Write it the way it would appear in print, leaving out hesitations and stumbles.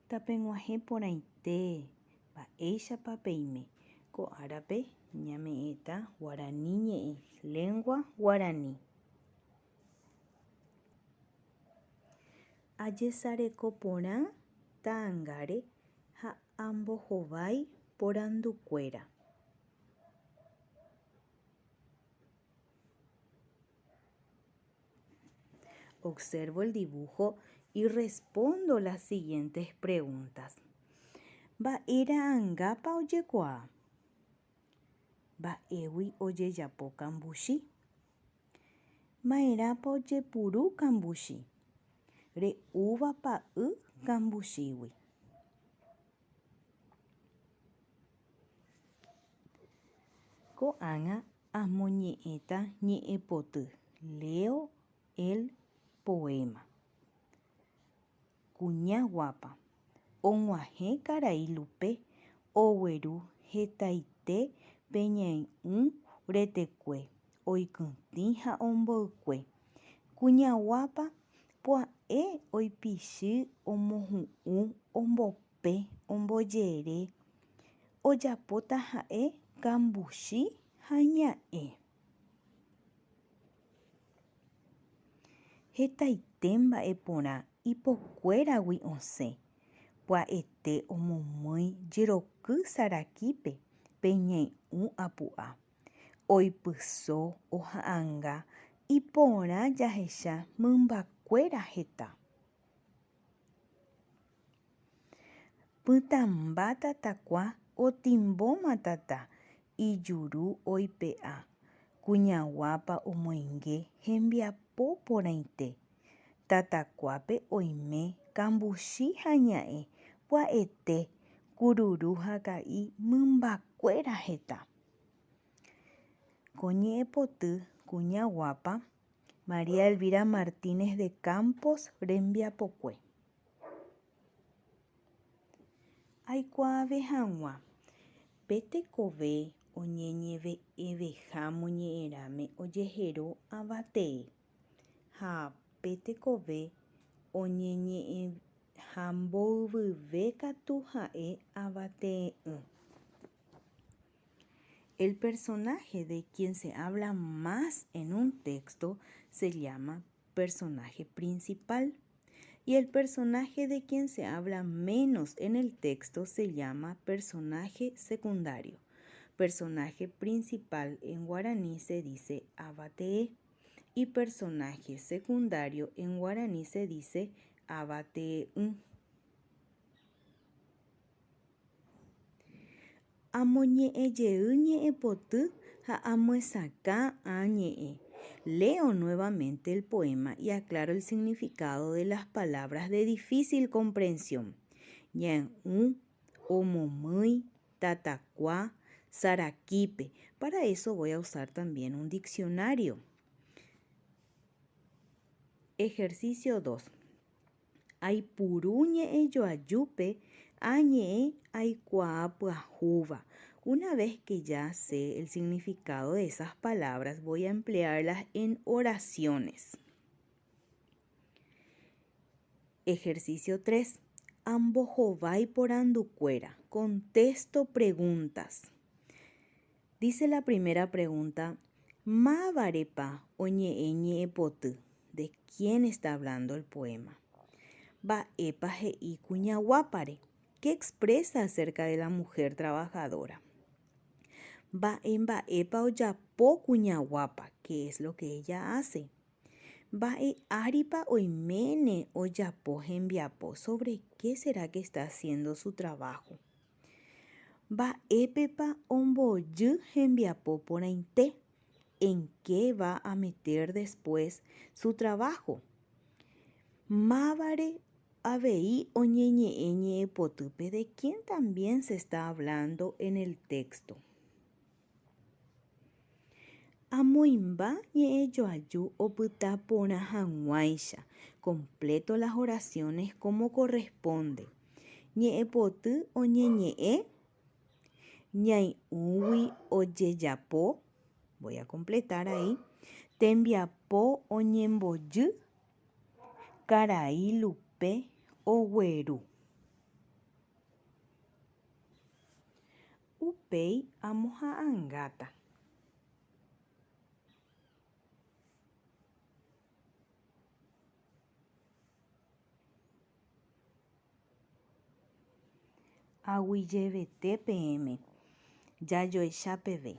Tapeg̃uahẽ porãite mba'éichapa peime. Ko árape ñame'ẽta guarani ñe'ẽ, lengua guaraní. Ajesareko porã ta'angáre ha ambohovái porandukuéra. Observo el dibujo y respondo las siguientes preguntas. Mba'e ra'angápa ojekuaa? Mba'égui ojejapo kambuchi? Ma'erãpa ojepuru kambuchi? Re'úvapa y kambuchígui? Ko'ág̃a amoñe'ẽta ñe'ẽpoty, Leo el poema. Kuña guápa. Og̃uahẽ karai Lupe ogueru hetaite pe ñai'ũ retekue oikytĩ ha omboykue. Kuña guápa pua'e oipichy omohu'ũ ombope ombojere Ojapóta ha'e kambuchi ha ña'ẽ. Hetaite mba'e porã ipokuéragui osẽ, pya'ete omomýi jeroky sarakípe pe ñai'ũ apu'a. Oipyso oha'anga iporã jahecha mymbakuéra heta. Pytãmba tatakua otimbóma tata, ijuru oipe'a, kuñaguápa omoinge hembiapo porãite. Tatakuápe oime kambuchi ha ña'ẽ, pya'ete, kururu ha ka'i mymbakuéra heta. Ko ñe'ẽpoty kuñaguápa María Elvira Martínez de Campos rembiapokue. Aikuaave hag̃ua, pe tekove oñeñeve'ẽveha moñe'ẽrãme ojehero avatee, ha pe tekove oñeñe'ẽha mboyvyve katu ha'e avatee'ỹ. El personaje de quien se habla más en un texto se llama personaje principal y el personaje de quien se habla menos en el texto se llama personaje secundario. Personaje principal en guaraní se dice avatee y personaje secundario en guaraní se dice avatee'ỹ. Amoñe'ẽ jey ñe'ẽpoty ha amyesakã ã ñe'ẽ. Leo nuevamente el poema y aclaro el significado de las palabras de difícil comprensión. Ñai'ũ, omomýi, tatakua, sarakípe. Para eso voy a usar también un diccionario. Ejercicio 2. Aipuru ñe'ẽjoajúpe a ñe'ẽ aikuaa pyahúva. Una vez que ya sé el significado de esas palabras voy a emplearlas en oraciones. Ejercicio 3. Ambohovái porandukuéra. Contesto preguntas. Dice la primera pregunta, Mávarepa oñe'ẽ ñe'ẽpoty? De quién está hablando el poema? Mba'épa he'i kuña guápare? Qué expresa acerca de la mujer trabajadora? Mba'e mba'épa ojapo kuña guápa? Qué es lo que ella hace? Mba'e áripa oiméne ojapo hembiapo? Sobre qué será que está haciendo su trabajo? Mba'épepa ombojy hembiapo porãite? En qué va a meter después su trabajo? Mávare avei oñeñe'ẽ ñe'ẽpotýpe de quién también se está hablando en el texto? Amoĩmba ñe'ẽjoaju opyta porã hag̃uáicha, completo las oraciones como corresponde. Ñe'ẽpoty oñeñe'ẽ, ñai'ũgui ojejapo, voy a completar ahí, tembiapo oñembojy, karai Lupe ogueru. Upéi amoha'ãngáta. Aguyjevete peẽme, jajoecha peve.